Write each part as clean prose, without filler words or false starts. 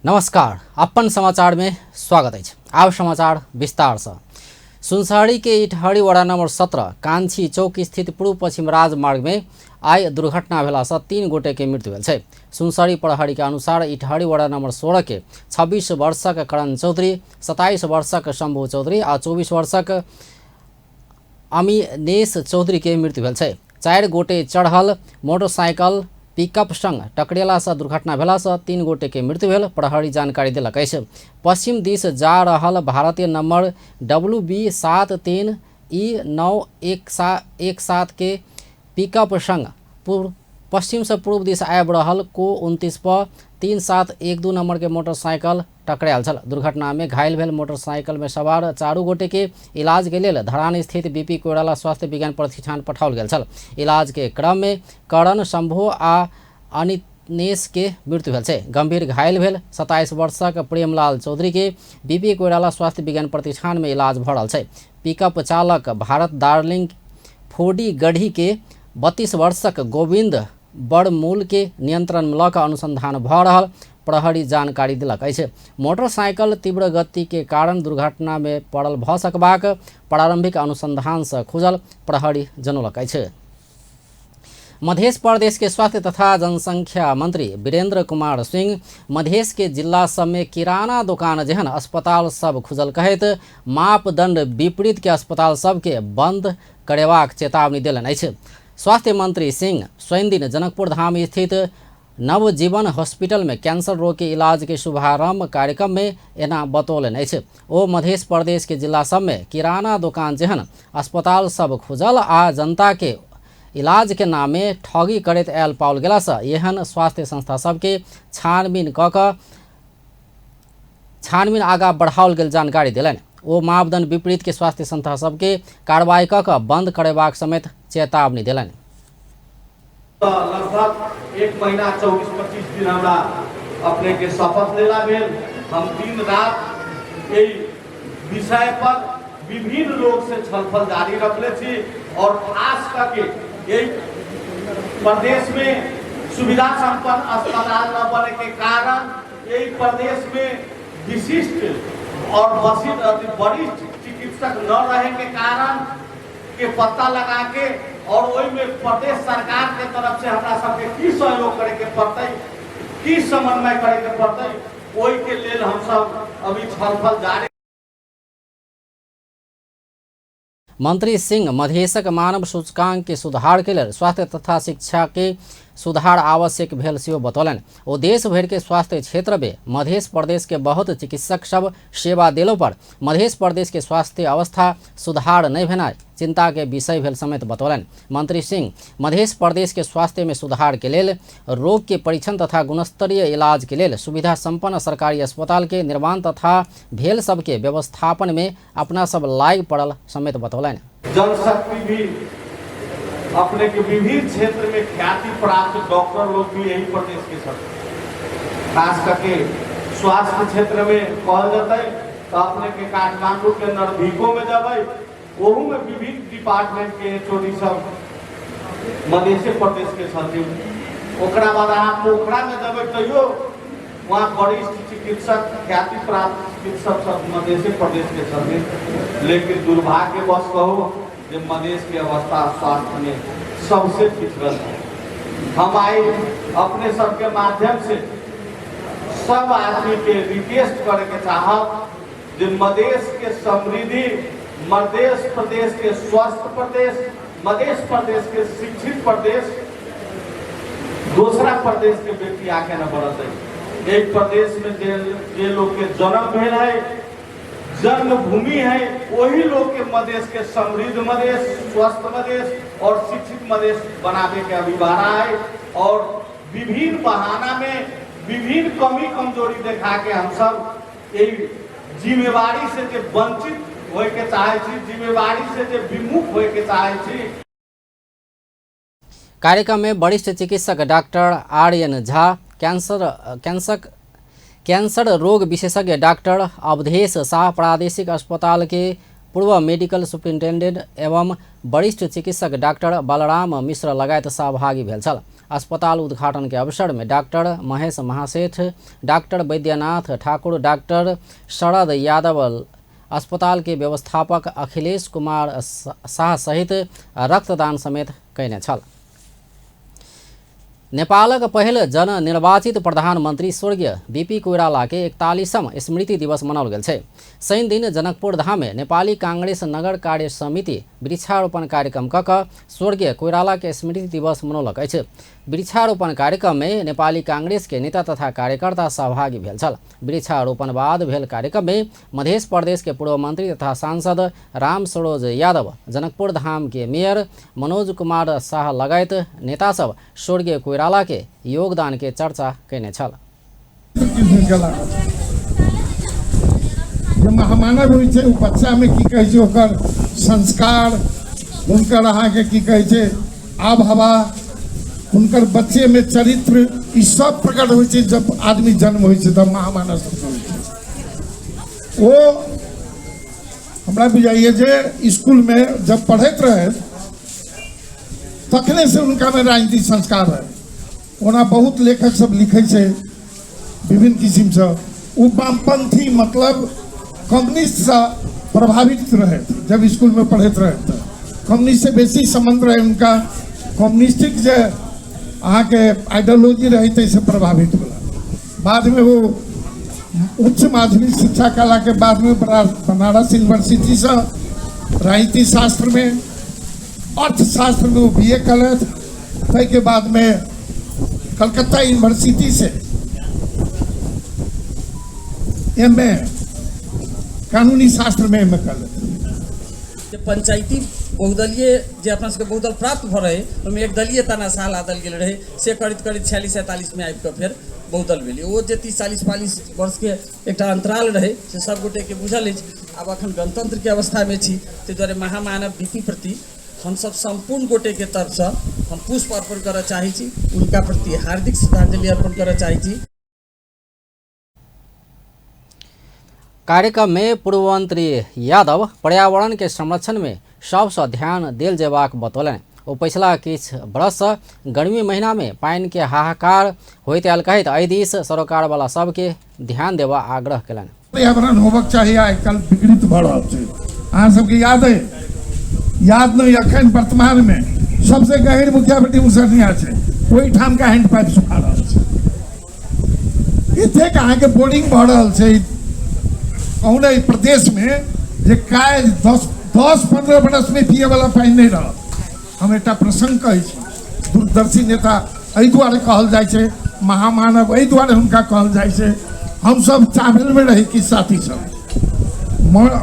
नमस्कार, अपन समाचार में स्वागत अछि। आब समाचार विस्तार से। सुनसरी के इटहरी वडा नंबर 17 कांछी चौक स्थित पूर्व पश्चिम राजमार्ग में आइ दुर्घटना भेला से 3 गोटे के मृत्यु भेल छै। सुनसरी प्रहरी के अनुसार इटहरी वडा नंबर 16 के 26 वर्षक करण चौधरी, 27 वर्षक शंभू चौधरी आ 24 वर्षक अमिनेश चौधरी के मृत्यु भेल छै। 4 गोटे चढ़ल मोटरसाइकिल पिकअप संग टकरेला से दुर्घटना भेला से 3 गोटे के मृत्यु भेल प्रहरी जानकारी देलक अछि। पश्चिम दिस जा रहल भारतीय नंबर WB 73 ई 9117 के पिकअप संग पश्चिम से पूर्व दिस आबि रहल को 29 प 3712 नंबर के मोटरसाइकिल टकरायल छल। दुर्घटना में घायल भेल मोटरसाइकिल में सवार 4 गोटे के इलाज के लेल धरान स्थित बीपी कोइराला स्वास्थ्य विज्ञान प्रतिष्ठान पठाओल गेल छल। इलाज के क्रम में करण, शंभू आ अनिनेश के मृत्यु भेल छै। गंभीर घायल भेल 27 वर्षक प्रेमलाल चौधरी के बीपी कोइराला स्वास्थ्य विज्ञान प्रतिष्ठान में इलाज भ रहल छै। पिकअप चालक भारत डार्लिंग फोडी गढ़ी के 32 वर्षक गोविंद बड़मूल के नियंत्रण में लऽ कऽ अनुसंधान भ रहल प्रहरी जानकारी देलक अछि। मोटरसाइकिल तीव्र गति के कारण दुर्घटना में पड़ल भ सकबाक प्रारंभिक अनुसंधान से खुजल प्रहरी जनौलक अछि। मध्य प्रदेश के स्वास्थ्य तथा जनसंख्या मंत्री वीरेंद्र कुमार सिंह मधेश के जिला सब में किराना दुकान जेहन अस्पताल सब खुजल कहैत मापदंड विपरीत के अस्पताल सब के बंद करेबाक चेतावनी देलनि अछि। स्वास्थ्य मंत्री सिंह शनिदिन जनकपुर धाम स्थित नवजीवन हॉस्पिटल में कैंसर रोग के इलाज के शुभारंभ कार्यक्रम में एना बतौलनि अछि। ओ मध्य प्रदेश के जिला सब में किराना दुकान जेहन अस्पताल सब खुजल आ जनता के इलाज के नामे ठगी करैत आयल पाओल गेला से एहन स्वास्थ्य संस्था सबके छानबीन कऽ कऽ छानबीन आगा बढ़ाओल गेल जानकारी देलनि। ओ मापदंड विपरीत के स्वास्थ्य संस्था सबके कार्रवाई कऽ कऽ बंद करेबाक समेत चेतावनी देलनि। लगभग 1 महीना 24-25 दिन हमरा अपने के शपथ लेला भेल। हम दिन रात एहि विषय पर विभिन्न लोग से छलफल जारी रखले छी और खास करके एहि प्रदेश में सुविधा संपन्न अस्पताल न बने के कारण एहि प्रदेश में विशिष्ट और वरिष्ठ चिकित्सक न रहे के कारण के पता लगा के और ओहि में प्रदेश सरकार के तरफ से हमरा सबके की सहयोग करे के पड़तै, की समन्वय करे के पड़तै, ओहि के लेल हम सब अभी छलफल जारी। मंत्री सिंह मधेशक मानव सूचकांक के सुधार के लेल स्वास्थ्य तथा शिक्षा के सुधार आवश्यक भेल सेहो बतौलनि। ओ देश भरि के स्वास्थ्य क्षेत्र में मध्य प्रदेश के बहुत चिकित्सक सब सेवा देलो पर मध्य प्रदेश के स्वास्थ्य अवस्था सुधार नहीं भेनाइ चिंता के विषय भेल समेत बतौलनि। मंत्री सिंह मध्य प्रदेश के स्वास्थ्य में सुधार के लेल रोग के परीक्षण तथा गुणस्तरीय इलाज के लेल सुविधा संपन्न सरकारी अस्पताल के निर्माण तथा भेल सबके व्यवस्थापन में अपना सब लाग पड़ल समेत बतौलनि। जनशक्ति भी अपने के विभिन्न क्षेत्र में ख्याति प्राप्त डॉक्टर लोग भी यही प्रदेश के छथिन। खास करके स्वास्थ्य क्षेत्र में कहल जतै तो अपने के काठमांडू के नर्भिको में जबै, ओहू में विभिन्न डिपार्टमेंट के एचओडी सब मधेशे प्रदेश के छथिन। ओकरा बाद अहाँ पोखरा में जबै तैयो वहाँ वरिष्ठ चिकित्सक ख्याति प्राप्त चिकित्सक सब मधेशे प्रदेश के छथिन। लेकिन दुर्भाग्यवश कहू जे मधेश के अवस्था स्वास्थ्य में सबसे पिछड़ल है। हम आई अपने सबके माध्यम से सब आदमी के रिक्वेस्ट करे के चाहब जे मधेश के समृद्धि, मधेश प्रदेश के स्वस्थ प्रदेश, मधेश प्रदेश के शिक्षित प्रदेश, दूसरा प्रदेश के व्यक्ति आके न बढ़त। एक प्रदेश में जे लोग के जन्म भेल है, जन्मभूमि है, वही लोग के मधेश के समृद्ध मधेश, स्वस्थ मधेश और शिक्षित मधेश बनावे के अभिभारा है। और विभिन्न बहाना में विभिन्न कमी कमजोरी देखा के हम सब यही जिम्मेवारी से जे वंचित होए के चाहे छी, जिम्मेवारी से जे विमुख होए के चाहे छी। कार्यक्रम में वरिष्ठ चिकित्सक डॉक्टर आर्यन झा, कैंसर रोग विशेषज्ञ डॉक्टर अवधेश शाह, प्रादेशिक अस्पताल के पूर्व मेडिकल सुपरिंटेंडेंट एवं वरिष्ठ चिकित्सक डॉक्टर बलराम मिश्र लगायत सहभागी भेल छल। अस्पताल उद्घाटन के अवसर में doctor Mahesh Mahaseth, doctor Vaidyanath Thakur, doctor Sharad Yadav, अस्पताल के व्यवस्थापक अखिलेश कुमार शाह सहित रक्तदान समेत कयने छल। नेपालक पहिल जननिर्वाचित प्रधानमंत्री स्वर्गीय बीपी कोइराला के 41म स्मृति दिवस मनाओल गेल छै। शनि दिन जनकपुर धाम में नेपाली कांग्रेस नगर कार्य समिति वृक्षारोपण कार्यक्रम क कऽ स्वर्गीय कोइराला के स्मृति दिवस मनौलक अछि। वृक्षारोपण कार्यक्रम में नेपाली कांग्रेस के नेता तथा कार्यकर्ता सहभागी भेल छल। वृक्षारोपण बाद भेल कार्यक्रम में मध्य प्रदेश के पूर्व मंत्री तथा सांसद राम सरोज यादव, जनकपुर धाम के मेयर मनोज कुमार शाह लगायत नेता सब स्वर्गीय कोइराला के योगदान के चर्चा कयने छल। जे महामानव होइ छै ओ बच्चामे की कहै छै ओकर संस्कार, हुनकर अहाँके की कहै छै आब हवा, हुनकर बच्चेमे चरित्र, ई सब प्रकट होइ छै जब आदमी जन्म होइ छै तब महामानव सब होइ छै। ओ हमरा बुझाइए जे इसकुलमे जब पढ़ैत रहै तखने से हुनकामे राजनीतिक संस्कार रहै। ओना बहुत लेखक सब लिखै छै विभिन्न किसिमसँ, ओ वामपंथी मतलब कम्युनिस्टसँ प्रभावित रहे। जब स्कूलमे पढ़ैत रहे तऽ कम्युनिस्ट से बेसी संबंध रहे उनका, कम्युनिस्टिक जे अहाँके आइडियोलॉजी रहे ताहिसँ प्रभावित होला। बादमे वो उच्च माध्यमिक शिक्षा कलाके बादमे बनारस यूनिवर्सिटीसँ राजनीति शास्त्रमे अर्थशास्त्रमे ओ बी ए कयलथि। ताहिके बादमे कलकत्ता यूनिवर्सिटी से एम ए कानूनी शास्त्रमे एम ए कयलथि। जे पंचायती बहुदलीय जे अपना सबके बहुदल प्राप्त भऽ रहै ओहिमे एकदलीय तानाशाह लादल गेल रहै, से करैत करैत 46-47 आबि कऽ फेर बहुदल भेलै। ओ जे 30-40 वर्षके एकटा अंतराल रहै से सब गोटेके बुझल अछि। आब अखन गणतंत्रके अवस्थामे छी, ताहि दुआरे महामानव बीपी प्रति हमसब सम्पूर्ण गोटेके तरफसँ हम पुष्प अर्पण करऽ चाहै छी, उनका प्रति हार्दिक श्रद्धांजलि अर्पण करऽ चाहै छी। कार्यक्रम में पूर्व मंत्री यादव पर्यावरण के संरक्षण में सबसँ ध्यान देल जेबाक बतौलनि। ओ पछिला किछु वर्षसँ गर्मी महीना में पानि के हाहाकार होइत आयल कहैत एहि दिस सरोकार वाला सबके ध्यान देबा आग्रह कयलनि। पर्यावरण होबक चाही आइ काल्हि विकृत भऽ रहल छै। अहाँ सबके याद अइ, याद नहि अखन वर्तमान में सबसे गहीर मुखिया बेटी मुसरनिया छै, ओहिठाम का हैंड पाइप सुखा रहल छै। एतेक अहाँके बोरिंग भऽ रहल छै कहू ने प्रदेश में जे काल्हि 10-15 बरस में पिए वाला पानि नहि रहल। हम एकटा प्रसंग कहै छी, दूरदर्शी नेता एहि दुआरे कहल जाइ छै, महामानव एहि दुआरे हुनका कहल जाइ छै। हमसब चावलमे रही कि साथी सब,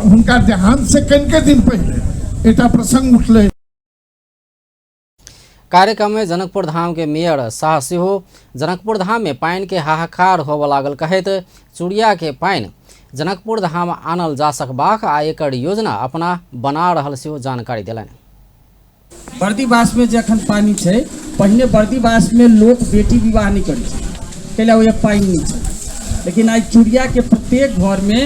हुनका देहांत से कनिके दिन पहिले एकटा प्रसंग उठलै। कार्यक्रम में जनकपुर धाम के मेयर शाह सेहो जनकपुर धाम में पानि के हाहाकार होबऽ लागल कहैत चूड़िया के पानि जनकपुर धाम आनल जा सकबाक आ एकर योजना अपना बना रहल सेहो जानकारी देलनि। बर्दीवासमे जे अखन पानि छै, पहिने बर्दीवासमे लोक बेटी विवाह नहि करै छै, कैला ओहि पानि नहि छै। लेकिन आइ चूड़ियाके प्रत्येक घरमे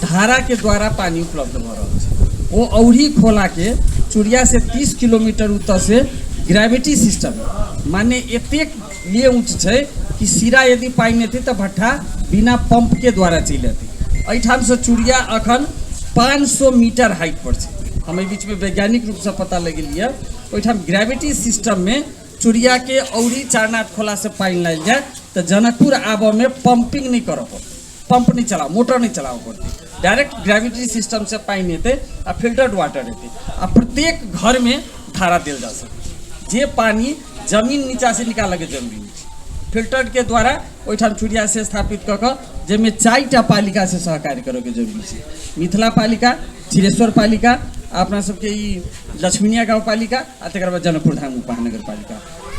धाराके द्वारा पानि उपलब्ध भऽ रहल छै। ओ औढ़ी खोलाके चूड़िया से 30 किलोमीटर उत्तर से ग्रेविटी सिस्टम माने एतेक लिए ऊँच छै कि सिरा यदि पानि एतै तऽ भट्ठा बिना पंपके द्वारा चलि एतै। एहिठामसँ चूड़िया अखन 500 मीटर हाइट पर छै। हम एहि बीचमे वैज्ञानिक रूपसँ पता लगेलियै, ओहिठाम ग्रेविटी सिस्टममे चूड़ियाके औरी चारनाथ खोलासँ पानि लायल जाय तऽ जनकपुर आबऽमे पंपिंग नहि करऽ पड़तै, पंप नहि चलाओ, मोटर नहि चलाबऽ पड़तै, डायरेक्ट ग्रेविटी सिस्टमसँ पानि एतै आ फिल्टर्ड वाटर एतै आ प्रत्येक घरमे धारा देल जा सकै छै। जे पानि जमीन नीचासँ निकालऽके जरूरी नहि छै, फिल्टर्डके द्वारा ओहिठाम चूड़िया से स्थापित कऽ कऽ, जाहिमे 4टा पालिकासँ सहकार्य करऽके जरूरी छै, मिथिला पालिका, क्षीरेश्वर पालिका, आ अपना सबके ई लक्ष्मीनिया गाँव पालिका आ तकर बाद जनकपुर धाम उपमहानगर पालिका।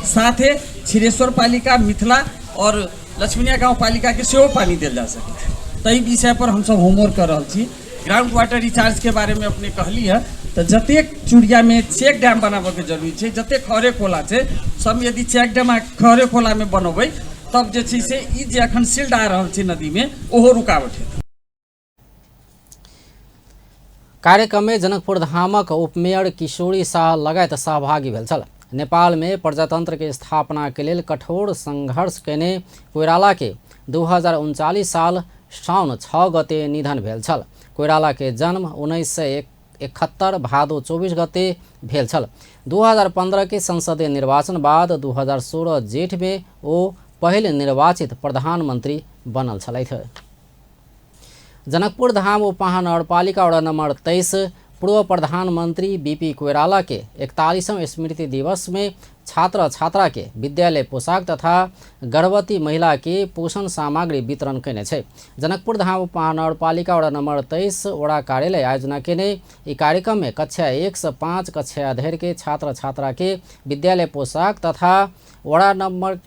साथे क्षीरेश्वर पालिका, मिथिला और लक्ष्मीनिया गाँव पालिकाके सेहो पानि देल जा सकै छै। ताहि विषय पर हमसब होमवर्क कऽ रहल छी। ग्राउंड वाटर रिचार्जके बारेमे अपने कहली है तऽ जतेक चूड़ियामे चेक डैम बनाबऽके जरूरी छै, जतेक खरे खोला छै सब यदि चेक डैम आ खरे खोलामे बनबै तब जे छै से ई जे अखन सिल्ड आ रहल छै नदीमे ओहो रुकावट हेतै। कार्यक्रम में जनकपुर धामक उपमेयर किशोरी शाह लगायत सहभागी भेल छल। नेपाल में प्रजातंत्र के स्थापना के लेल कठोर संघर्ष केने कोइराला के 2039 साल साउन 6 गते निधन भेल छल। कोइराला के जन्म 1971 भादो 24 गते भेल छल। 2015 के संसदीय निर्वाचन बाद 2016 जेठ में ओ पहिल निर्वाचित प्रधानमंत्री बनल छलथि। जनकपुर धाम उपमहानगरपालिका वडा नंबर 23 पूर्व प्रधानमंत्री बीपी कोइराला के 41वां स्मृति दिवस में छात्र छात्रा के विद्यालय पोशाक तथा गर्भवती महिला के पोषण सामग्री वितरण केने छै। जनकपुर धाम उपमहानगरपालिका वडा नंबर 23 वडा कार्यालय आयोजना केने ई कार्यक्रम में कक्षा 1 से 5 कक्षा धरि के छात्र छात्रा के विद्यालय पोशाक तथा वडा नंबर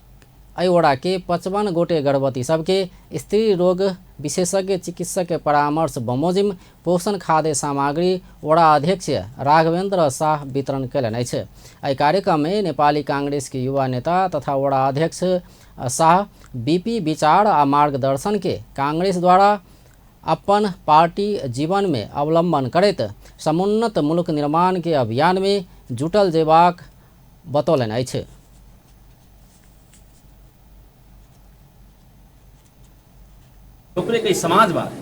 वडा के 55 गोटे गर्भवती सबके स्त्री रोग विशेषज्ञ चिकित्सक के परामर्श बमोजिम पोषण खाद्य सामग्री वडा अध्यक्ष राघवेंद्र शाह वितरण कयलनि अछि। एहि कार्यक्रम में नेपाली कांग्रेस के युवा नेता तथा वडा अध्यक्ष शाह बीपी विचार आ मार्गदर्शन के कांग्रेस द्वारा अपन पार्टी जीवन में अवलंबन करैत समुन्नत मुल्क निर्माण के अभियान में जुटल जेबाक बतौलनि अछि। ओकरे कही समाजवाद।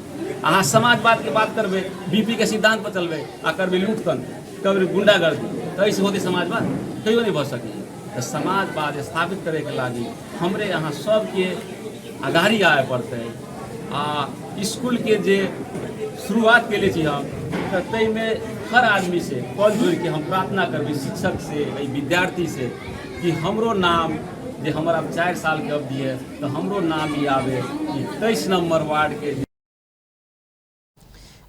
अहाँ समाजवाद के बात करबै, बीपी के सिद्धांत पर चलबै आ करबै लूटतन, करबै गुंडागर्दी, तऽ एहिसँ होतै समाजवाद? कहियो नहि भऽ सकैए। तऽ समाजवाद स्थापित करैके लागी हमरे अहाँ सबके अगाड़ी आबय पड़तै। आ इसकुलके जे शुरुआत केले छी हम, तऽ ताहिमे हर आदमी से कल जोड़िके हम प्रार्थना करबै शिक्षक से, एहि विद्यार्थी से कि हमरो नाम जे हमर आब 4 साल के अवधि है तो हमरो नाम ही आवे कि 23 नंबर वार्ड के।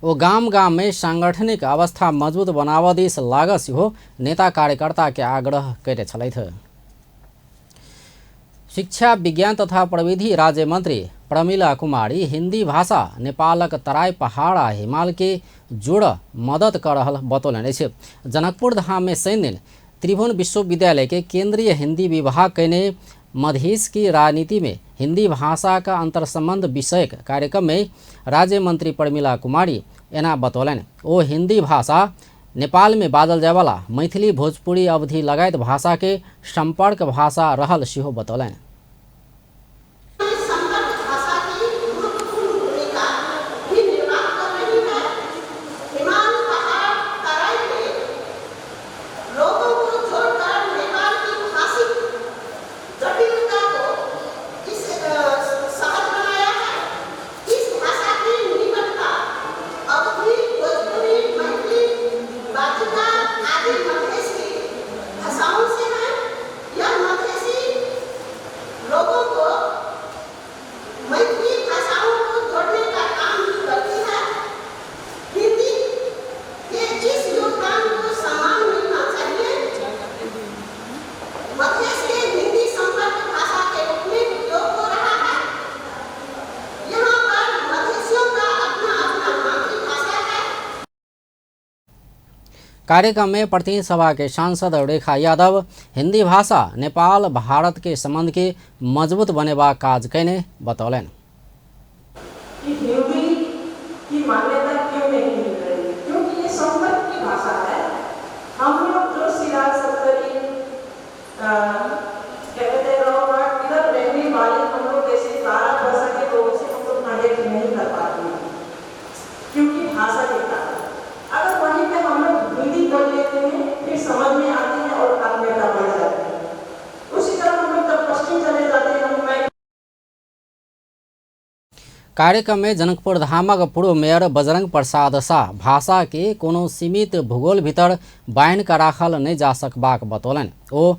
ओ गाम गाम में सांगठनिक अवस्था मजबूत बनाव दिस लागल सेहो नेता कार्यकर्ता के आग्रह कयने छलथि। शिक्षा विज्ञान तथा प्रविधि राज्य मंत्री प्रमिला कुमारी हिंदी भाषा नेपालक तराई पहाड़ आ हिमाल के जोड़ मदद कर रहल बतौलनि अछि। जनकपुर धाम में शनि दिन त्रिभुवन विश्वविद्यालय के केंद्रीय हिंदी विभाग कयने मधेश की राजनीति में हिंदी भाषा का अंतरसंबंध विषयक कार्यक्रम में राज्य मंत्री प्रमिला कुमारी एना बतौलनि। ओ हिंदी भाषा नेपाल में बाजल जायवाला मैथिली, भोजपुरी, अवधि लगायत भाषा के संपर्क भाषा रहल सेहो बतौलनि। कार्यक्रम में प्रतिनिधि सभा के सांसद रेखा यादव हिंदी भाषा नेपाल भारत के संबंध के मजबूत बनेबाक काज कयने बतौलनि। हिंदी की मान्यता क्यों नहीं मिल रही? क्योंकि ये संपर्क की भाषा है। हम लोग जो सिराज सत्तरी कहते हैं इधर रहने वाले हम लोग जैसे 12 भाषा के लोगों से हम लोग कनेक्ट नहीं कर पाते हैं क्योंकि भाषा के कारण। अगर वहीं पे हम लोग हिंदी बोल लेते हैं फिर समझ में आते हैं और आत्मीयता बढ़ जाती है। उसी तरह हम लोग जब पश्चिम चले जाते हैं हम कार्यक्रम में जनकपुर धामक पूर्व मेयर बजरंग प्रसाद शाह भाषा के कोनो सीमित भूगोल भीतर बान्हि कऽ राखल नहि जा सकबाक बतौलनि। ओ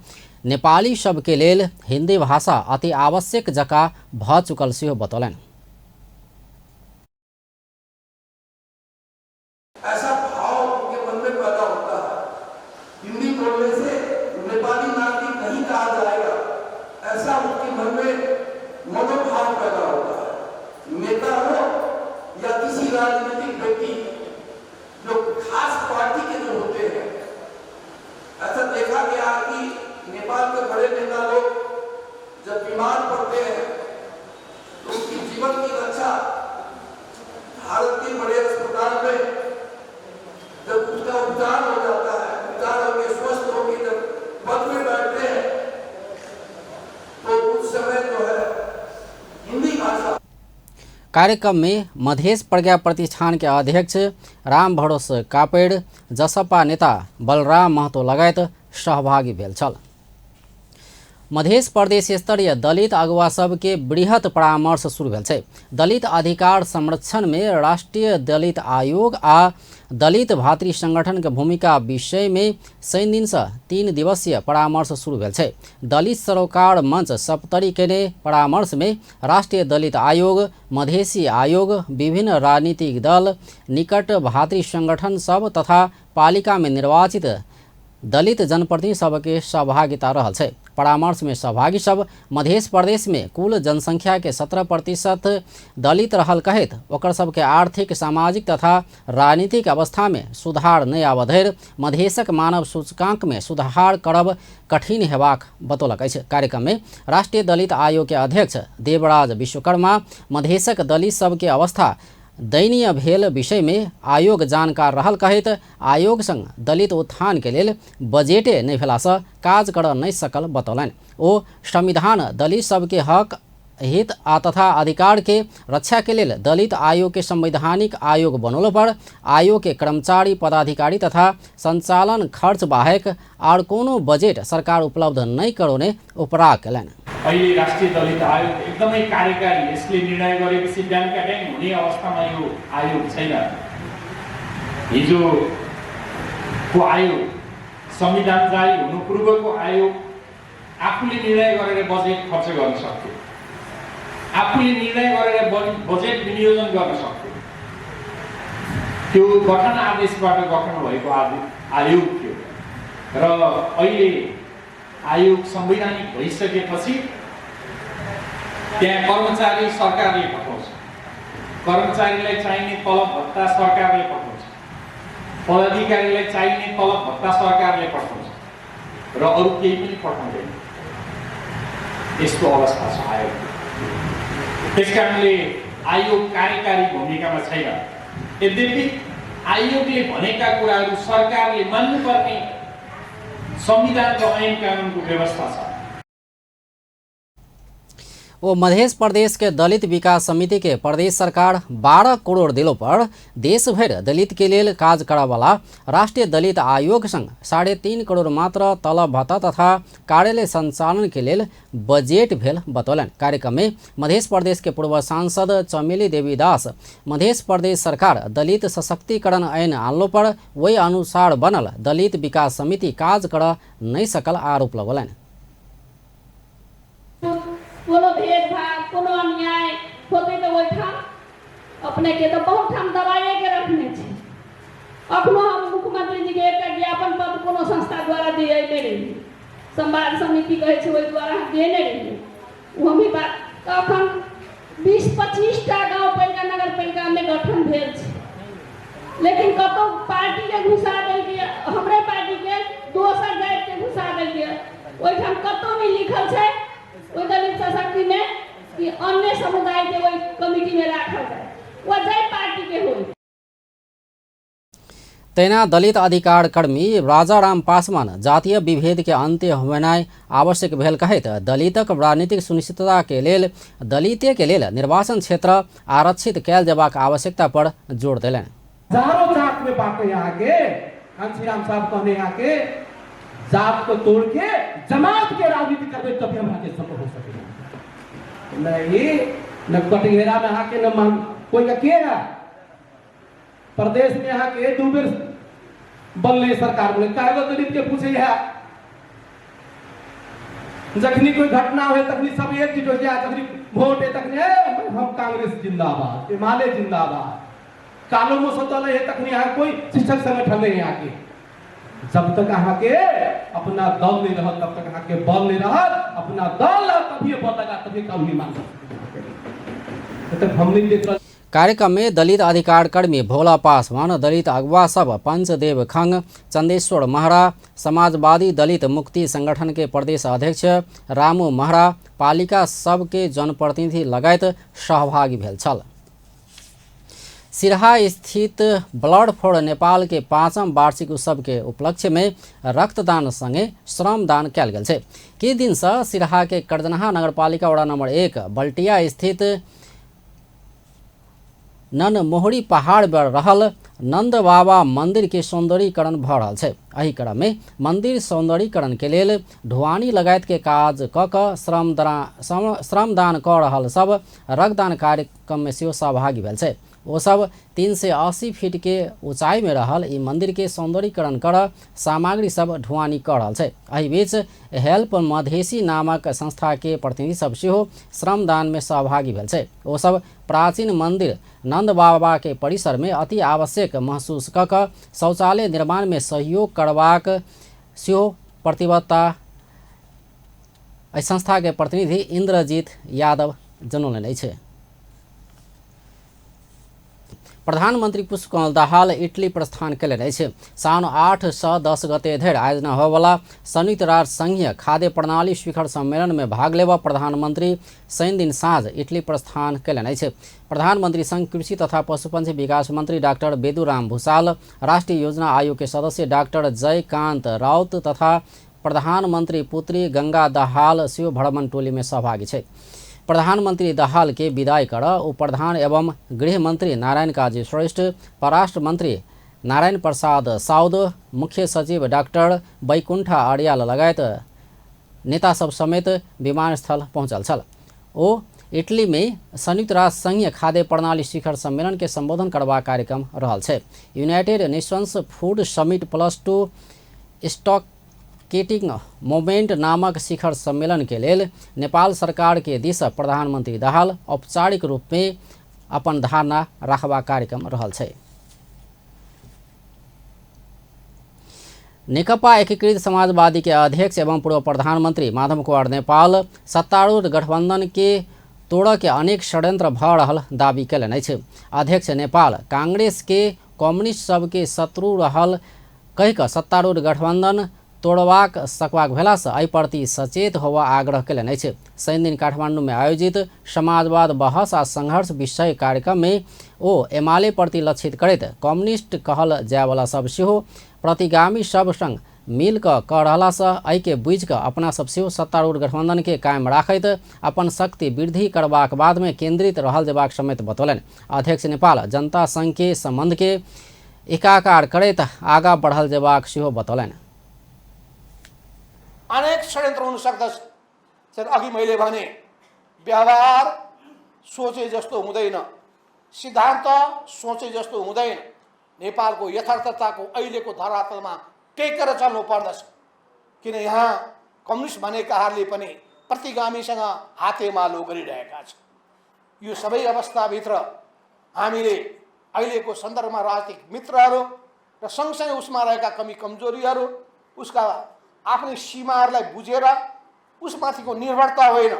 नेपाली सबके लेल हिंदी भाषा अति आवश्यक जकाँ भऽ चुकल सेहो बतौलनि। ऐसा भाव उनके मन में पैदा होता है, हिंदी बोलने से नेपाली नागरिक नहीं कहा जाएगा, ऐसा उनके मन में मनोभाव पैदा होता है। नेता हो या किसी राजनीतिक व्यक्ति जो खास पार्टी के जो होते हैं, ऐसा देखा गया कि नेपाल के बड़े नेता लोग जब बीमार पड़ते हैं तो उनकी जीवन कार्यक्रम में मधेश प्रज्ञा प्रतिष्ठान के अध्यक्ष राम भरोस कापेड़, जसपा नेता बलराम महतो लगायत सहभागी भेल छल। मधेश प्रदेश स्तरीय दलित अगुवा सबके बृहत परामर्श शुरू भेल छै। दलित अधिकार संरक्षण में राष्ट्रीय दलित आयोग आ दलित भातृ संगठन के भूमिका विषय में शनि दिन से 3 दिवसीय परामर्श शुरू भेल छै। दलित सरोकार मंच सप्तरी केने परामर्श में राष्ट्रीय दलित आयोग, मधेसी आयोग, विभिन्न राजनीतिक दल, निकट भातृ संगठन सब तथा पालिका में निर्वाचित दलित जनप्रतिनिधि सबके सहभागिता रहल छै। परामर्श में सहभागी सब मधेश प्रदेश में कुल जनसंख्या के 17% दलित रहल कहैत ओकर सबके आर्थिक, सामाजिक तथा राजनीतिक अवस्था में सुधार नहि आबऽ धरि मधेशक मानव सूचकांक में सुधार करब कठिन हेबाक बतौलक अछि। कार्यक्रम में राष्ट्रीय दलित आयोग के अध्यक्ष देवराज विश्वकर्मा मधेशक दलित सबके अवस्था दयनीय भेल विषय में आयोग जानकार रहल कहैत आयोग संग दलित उत्थान के लेल बजेटे नहि भेलासँ काज करऽ नहि सकल बतौलनि। ओ संविधान दलित सबके हक हित आ तथा अधिकार के रक्षा के लेल दलित आयोग के संवैधानिक आयोग बनौलो पर आयोग के कर्मचारी, पदाधिकारी तथा संचालन खर्च बाहेक आर कोनो बजेट सरकार उपलब्ध नहि करौने उपराग केलनि। अहिले राष्ट्रिय दलित आयोग एकदमै कार्यकारी, यसले निर्णय गरेपछि ब्याङ्क ड्याङ हुने अवस्थामा यो आयोग छैन। हिजोको आयोग, संविधान जारी हुनु पूर्वको आयोग आफूले निर्णय गरेर बजेट खर्च गर्न सक्थ्यो, आफूले निर्णय गरेर बजेट विनियोजन गर्न सक्थ्यो। त्यो गठन आदेशबाट गठन भएको आयोग थियो र अहिले आयोग संवैधानिक भइसकेपछि त्यहाँ कर्मचारी सरकारले पठाउँछ, कर्मचारीलाई चाहिने तलब भत्ता सरकारले पठाउँछ, पदाधिकारीलाई चाहिने तलब भत्ता सरकारले पठाउँछ र अरू केही पनि पठाउँदैन। यस्तो अवस्था छ आयोगको। त्यस कारणले आयोग कार्यकारी भूमिकामा छैन। यद्यपि आयोगले भनेका कुराहरू सरकारले मान्नुपर्ने संविधान र ऐन कानुनको व्यवस्था छ। वो मध्य प्रदेश के दलित विकास समिति के प्रदेश सरकार 12 करोड़ दिलो पर देश भर दलित के लेल काज करवाला राष्ट्रीय दलित आयोग संग 3.5 करोड़ मात्र तलब भत्ता तथा कार्यालय संचालन के लेल बजेट भेल बतौलनि। कार्यक्रम में मध्य प्रदेश के पूर्व सांसद चमेली देवी दास मध्य प्रदेश सरकार दलित सशक्तिकरण ऐन आनलो पर वही अनुसार बनल दलित विकास समिति काज कर नहीं सकल आरोप लगौलनि। कोनो भेदभाव कोनो अन्याय होतै तऽ ओहिठाम अपनेके तऽ बहुत ठाम दबाइएके रखने छै। अखनो हम मुख्यमंत्री जीके एकटा ज्ञापन पत्र कोनो संस्था द्वारा दिएने रहियै, संवाद समिति कहै छै ओहि द्वारा हम देने रहियै। ओ हम ही बात तऽ अखन 20-25 टा गाँव पालिका नगरपालिकामे गठन भेल छै, लेकिन कतौ पार्टीके घुसा देलकै, हमरे पार्टीके दोसर जातिके घुसा देलकै। ओहिठाम कतौ नहि लिखल छै ओहि दलित सशक्ति में कि अन्य समुदाय के वही कमिटी में राखल जाए, वह जाहि पार्टी के हो। तहिना दलित अधिकार कर्मी राजाराम पासवान जातीय विभेद के अंत्य होनाइ आवश्यक भेल कहैत दलितक राजनीतिक सुनिश्चितता के लेल दलिते के लेल निर्वाचन क्षेत्र आरक्षित कयल जेबाक आवश्यकता पर जोर देलनि। हजारों जात में बांटे यहाँ के कांशीराम साहब कहने यहाँ के जात को तोड़ के जमात के राजनीति करबे तभी हमरा के संभव हो सके। नहीं न कटघेरा में यहाँ के न मान कोई का के है प्रदेश में यहाँ के दो बेर बनले सरकार में काहे दलित के पूछे है। जखनी कोई घटना हो तखनी सब एकजुट हो जाए, जखनी वोट है तखनी हम कांग्रेस जिंदाबाद, एमाले जिंदाबाद, कालो मुसतल है तखनी यहाँ कोई शिक्षक संगठन नहीं यहाँ के। जब तक अहाँ के अपना दल नहीं रहत तब तक अहाँ के बल नहीं रहत, अपना दल रहत तभी बल लगा तभी कानूनी मान सकते हम नहीं देख रहा। कार्यक्रम में दलित अधिकार कर्मी भोला पासवान, दलित अगुवा सब पंचदेव खंग, चंदेश्वर महरा, समाजवादी दलित मुक्ति संगठन के प्रदेश अध्यक्ष रामू महरा, पालिका सब के जनप्रतिनिधि लगायत सहभागी भेल छल। सिरहा स्थित ब्लड फॉर नेपाल के 5म वार्षिक उत्सव के उपलक्ष्य में रक्तदान संगे श्रमदान कयल गेल छै। किछु दिन से सिरहा के करजनहा नगरपालिका वडा नंबर 1 बल्टिया स्थित ननमोहरी पहाड़ पर रहल नंद बाबा मंदिर के सौंदर्यीकरण भ रहल छै। एहि क्रम में मंदिर सौंदर्यीकरण के लेल ढुआनी लगायत के काज क क श्रमदान क रहल सब रक्तदान कार्यक्रम में सेहो सहभागी भेल छै। ओ सब 380 फीट के ऊंचाई में रहल ई मंदिर के सौंदर्यीकरण कर सामग्री सब ढुआनी कर रहल छै। एहि बीच हेल्प मधेसी नामक संस्था के प्रतिनिधि सब सेहो श्रमदान में सहभागी भेल छै। ओ सब प्राचीन मंदिर नंद बाबा के परिसर में अति आवश्यक महसूस क क शौचालय निर्माण में सहयोग करबाक सेहो प्रतिबद्धता एहि संस्था के प्रतिनिधि इंद्रजीत यादव जनौलनि अछि। प्रधानमन्त्री पुष्पकमल दाहाल इटली प्रस्थान कयलनि अछि। साउन 8 से 10 गते धरि आयोजना होयवला संयुक्त राष्ट्र संघीय खाद्य प्रणाली शिखर सम्मेलन में भाग लेबऽ प्रधानमन्त्री शनिदिन साँझ इटली प्रस्थान कयलनि अछि। प्रधानमन्त्री संग कृषि तथा पशुपक्षी विकास मंत्री डाक्टर बेदुराम भूषाल, राष्ट्रीय योजना आयोग के सदस्य डाक्टर जयकांत राउत तथा प्रधानमन्त्री पुत्री गंगा दाहाल सेहो भ्रमण टोली में सहभागी छथि। प्रधानमन्त्री दाहाल के विदाई कर उप प्रधान एवं गृह मंत्री नारायण काजी श्रेष्ठ, परराष्ट्र मंत्री नारायण प्रसाद साउद, मुख्य सचिव डाक्टर बैकुण्ठ अर्याल लगायत नेता सब समेत विमानस्थल पहुँचल छल। ओ इटली में संयुक्त राष्ट्र संघीय खाद्य प्रणाली शिखर सम्मेलन के संबोधन करबाक कार्यक्रम रहल छै। United Nations food summit +2 stocktaking moment नामक शिखर सम्मेलन के लेल नेपाल सरकार के दिस प्रधानमन्त्री दाहाल औपचारिक रूप में अपन धारणा राखबाक कार्यक्रम रहल छै। नेकपा एकीकृत समाजवादी के अध्यक्ष एवं पूर्व प्रधानमंत्री माधव कुमार नेपाल सत्तारूढ़ गठबंधन के तोड़ऽ के अनेक षड्यंत्र भऽ रहल दावी कयलनि अछि। अध्यक्ष नेपाल कांग्रेस के कम्युनिस्ट सबके शत्रु रहल कहि कऽ सत्तारूढ़ गठबंधन तोड़बाक सकबाक भेलासँ एहि प्रति सचेत होबऽ आग्रह कयलनि अछि। शनिदिन काठमांडू में आयोजित समाजवाद बहस आ संघर्ष विषय कार्यक्रम में ओ एमाले प्रति लक्षित करैत कम्युनिस्ट कहल जायवला सब सेहो प्रतिगामी सब संग मिल कऽ रहलासँ एहिके बुझि कऽ अपना सब सेहो सत्तारूढ़ गठबंधन के कायम राखैत अपन शक्ति वृद्धि करबाक बाद में केंद्रित रहल जेबाक समेत बतौलनि। अध्यक्ष नेपाल जनता संघ के संबंध के एकाकार करैत आगा बढ़ल जेबाक सेहो बतौलनि। अनेक षड्यन्त्र हुन सक्दछ। अघि मैले भने व्यवहार सोचे जस्तो हुँदैन, सिद्धान्त सोचे जस्तो हुँदैन। नेपालको यथार्थताको अहिलेको धरातलमा टेकेर चल्नु पर्दछ। किन यहाँ कम्युनिस्ट भनेकाहरूले पनि प्रतिगामीसँग हातेमालो गरिरहेका छन्। यो सबै अवस्थाभित्र हामीले अहिलेको सन्दर्भमा राजनीतिक मित्रहरू र सँगसँगै उसमा रहेका कमी कमजोरीहरू, उसका आफ्नै सीमाहरूलाई बुझेर उसमाथिको निर्भरता होइन,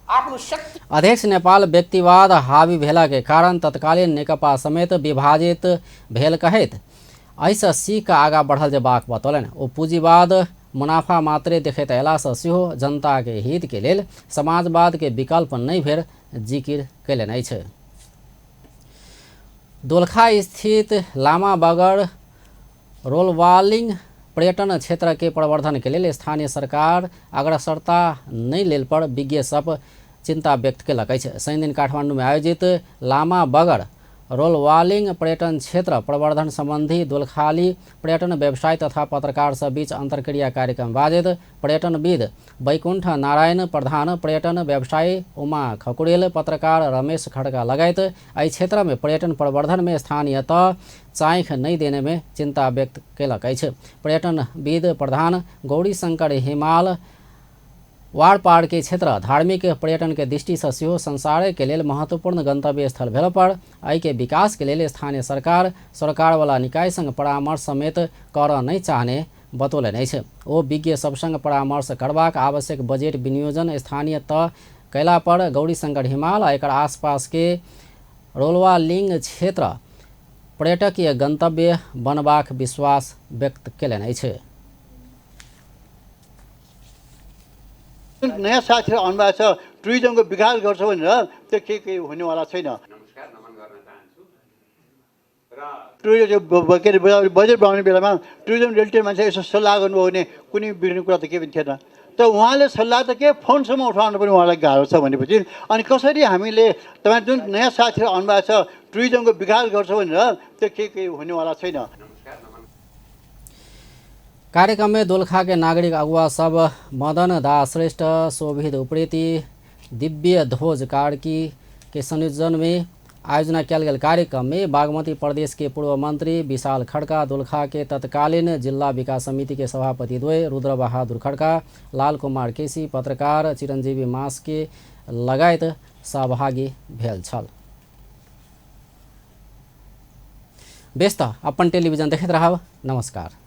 आफ्नो शक्ति। अध्यक्ष नेपाल व्यक्तिवाद हावी भेला के कारण तत्कालीन नेकपा समेत विभाजित भेल कहैत एहिसँ सीख आगा बढ़ल जेबाक बतौलनि। ओ पूंजीवाद मुनाफा मात्रे देखैत अयलासँ सेहो जनता के हित के लेल समाजवाद के विकल्प नहि भेल जिकिर कयलनि अछि। दोलखा स्थित लामा बगर रोलवालिंग पर्यटन क्षेत्र के प्रवर्धन के लेल स्थानीय सरकार अग्रसरता नहि लेल पर विज्ञ सब चिंता व्यक्त कयलक अछि। शनिदिन काठमांडू में आयोजित लामा बगर रोलवालिंग पर्यटन क्षेत्र प्रवर्धन संबंधी दोलखाली पर्यटन व्यवसाय तथा पत्रकार सब बीच अंतर्क्रिया कार्यक्रम बाजैत पर्यटनविद बैकुंठ नारायण प्रधान, पर्यटन व्यवसायी उमा खकुरेल, पत्रकार रमेश खड़का लगायत एहि क्षेत्र में पर्यटन प्रवर्धन में स्थानीय तह चाँख नहीं देने में चिंता व्यक्त कयलक अछि। पर्यटनविद प्रधान गौरी शंकर हिमाल वारपार के क्षेत्र धार्मिक पर्यटन के दृष्टि से सेहो संसार के लेल महत्वपूर्ण गंतव्य स्थल भेल पर एहि के विकास के लेल स्थानीय सरकार सरकारवाला निकाय संग परामर्श समेत कर नहीं चाहने बतौलनि अछि। ओ विज्ञ सब संग परामर्श करबाक आवश्यक बजट विनियोजन स्थानीय तह कयला पर गौरीशंकर हिमाल आ एकर आसपास के रोलवालिंग क्षेत्र पर्यटकीय गंतव्य बनबाक विश्वास व्यक्त कयलनि अछि। नयाँ साथीहरू आउनुभएको छ, टुरिज्मको विकास गर्छ भनेर त्यो के के हुनेवाला छैन। टुरिज्म के अरे बजेट बनाउने बेलामा टुरिज्म रिलेटेड मान्छे यसो सल्लाह गर्नुभयो भने कुनै बिग्रिने कुरा त केही पनि थिएन। त उहाँले सल्लाह त के फोनसम्म उठाउनु पनि उहाँलाई गाह्रो छ भनेपछि अनि कसरी हामीले तपाईँ जुन नयाँ साथीहरू आउनुभएको छ टुरिज्मको विकास गर्छ भनेर त्यो केही केही हुनेवाला छैन। कार्यक्रम में दोलखा के नागरिक अगुवा सब मदन दास श्रेष्ठ, शोभित उप्रेती, दिव्य ध्वज कार्की के संयोजन में आयोजना कयल गेल कार्यक्रम में बागमती प्रदेश के पूर्व मंत्री विशाल खड़का, दोलखा के तत्कालीन जिला विकास समिति के सभापति द्वय रुद्र बहादुर खड़का, लाल कुमार केसी, पत्रकार चिरंजीवी मास्के लगायत सहभागी भेल छल। बेस त अपन टेलिभिजन देखैत रहब। नमस्कार।